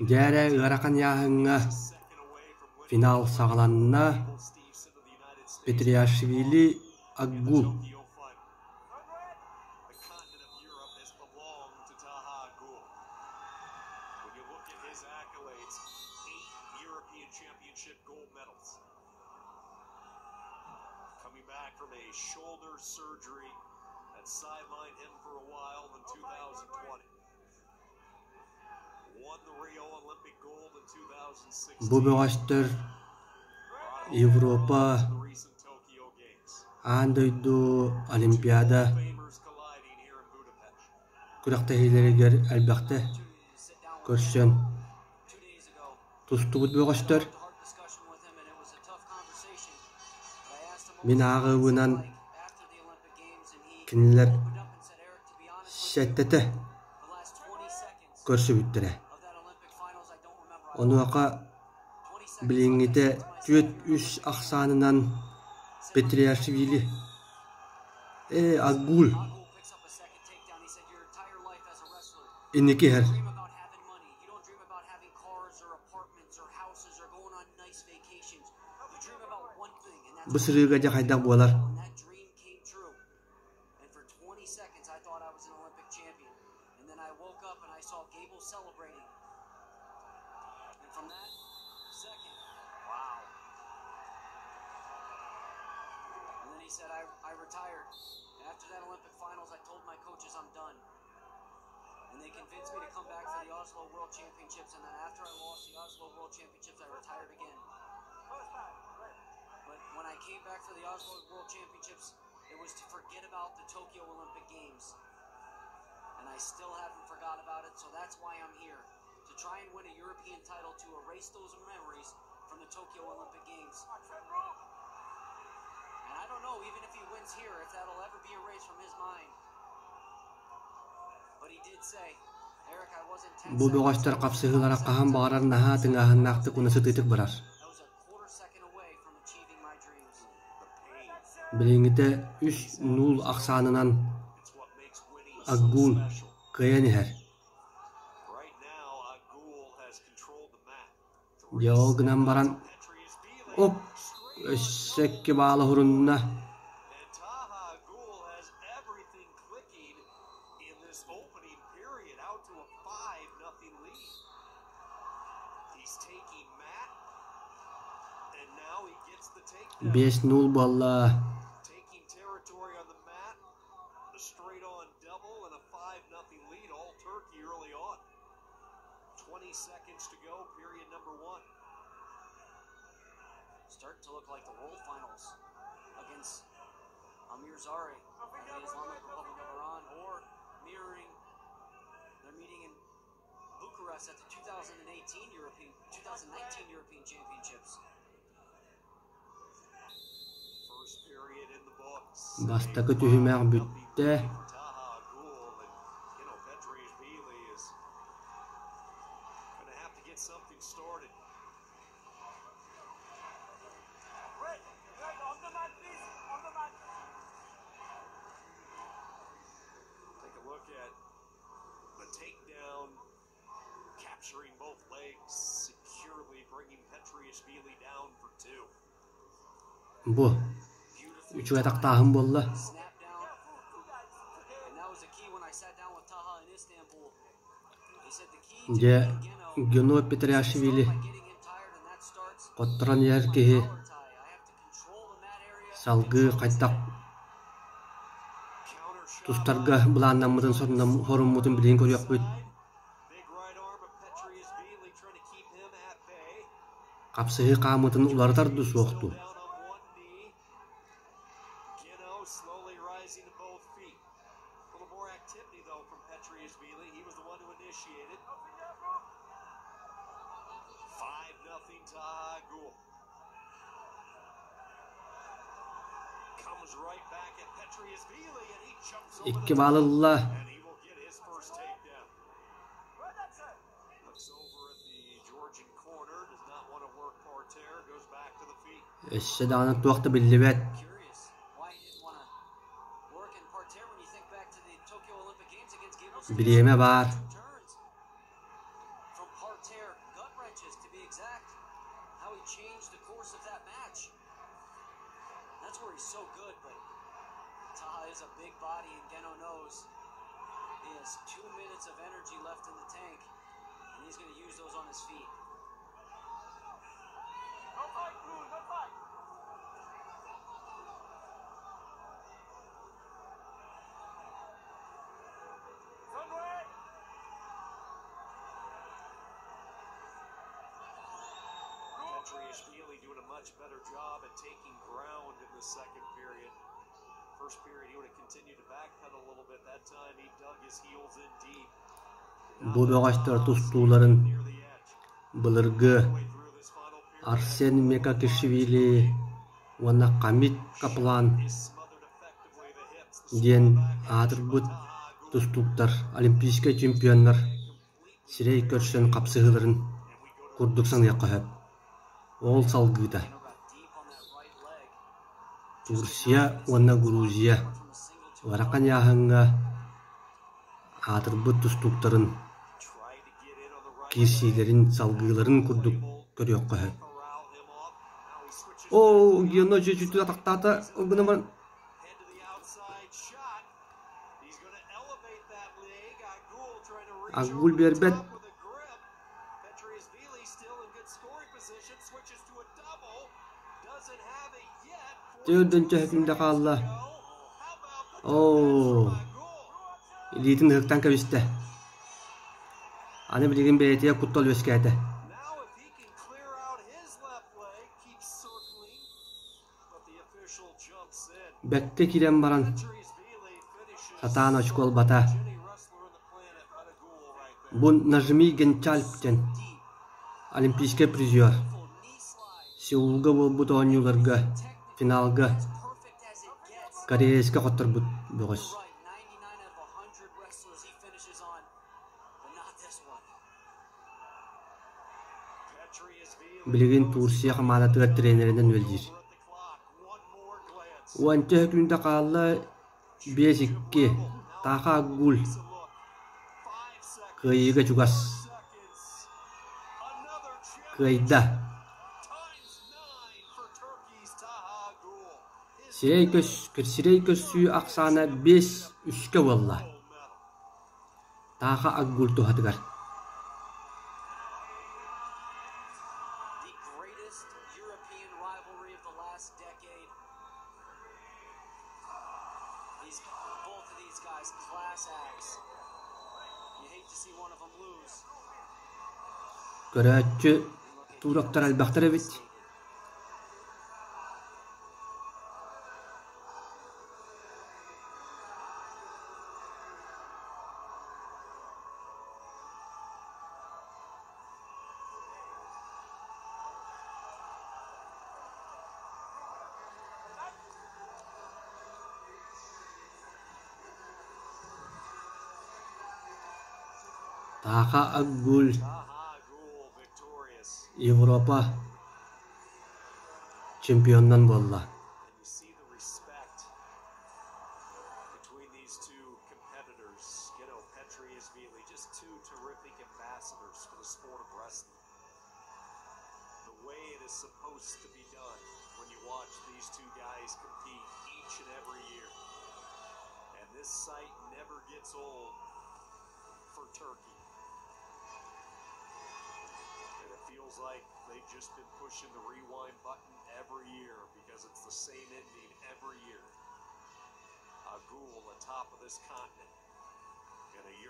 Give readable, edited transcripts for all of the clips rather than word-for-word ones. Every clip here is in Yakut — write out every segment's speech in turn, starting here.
Дьэ эрэ ыарахан ыйааһыҥҥа финал саҕаланна. Петриашвили Акгул Бу бөҕөстөр Европа, аан дойду, Олимпиада күрэхтэһиилэригэр элбэхтэ көрсөн тустубут бөҕөстөр. Мин ааҕыыбынан кинилэр сэттэтэ көрсүбүттэрэ. Онуоха билиҥҥитэ 4-3 ахсаанынан Петриашвили ээ Акгул инники иһэр. Бу сырыыга дьэ хайдах буолар? Бу бөҕөстөр хапсыһыылара хаһан баҕарар наһаа тыҥааһыннаахтык уонна сытыытык барар. Билиҥҥитэ 3-0 ахсаанынан Акгул кыайан иһэр. Дьэ ол гынан баран оп өссө икки баала уһурунна. 5-0 буолла. Бастакы түһүмэх бүттэ. Бу үчүгэй атахтааһын буолла. Дьэ, Гено Петриашвили хотторон иһэр киһи салгыы хайдах тустарга былааннаммытын соруммутун билигин көрүөхпүт. Хапсыһыы хаамыытын уларытар дуу суох дуу? Икки баал ылла. Өссө даҕаны туох да биллибэт. Бириэмэ баар. Бу бөҕөстөр тустууларын былыргы Арсен Мекакишвили уонна Хамид Каплан диэн аатырбыт тустууктар, олимпийскай чемпионнар сирэй көрсөн хапсыһыыларын курдук саныахха сөп. Ол салгыыта Турция уонна Грузия ыарахан ыйааһыҥҥа аатырбыт тустууктарын киирсиилэрин салгыыларын курдук көрүөххэ сөп. Оо, Гена чуть-чуть атахтаата, ол гынан баран Акгуль биэрбэт. Төрдөн төһөтүндэ хаалла. Оо, илиитин ыһыктан кэбистэ. Аны билигин бэйэтигэр куттал үөскээтэ. Бэккэ киирэн баран, сатаан очко ылбата. Бу Нажми Генчальп диэн олимпийскай призер. Сеулга буолбут оонньууларга финалга кореецка хотторбут бөҕөс. Билигин Турция хамаандатыгар тренеринэн үлэлиир. Уонча сөкүүндэ хаалла, 5-2, Таха Акгуль кыайыыга чугас. Кыайда. Сирэй көс, сирэй көссүү ахсаана 5-3-кэ буолла. Таха Акгуль туһатыгар. Көрөөччү туроктар элбэхтэр эбит. Таха Акгуль Европа чемпионунан буолла.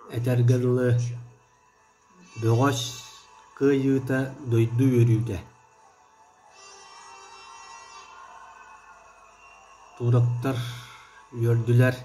Этэргэ дылы, бөҕөс кыайыыта дойду үөрүүтэ. Туроктар үөрдүлэр.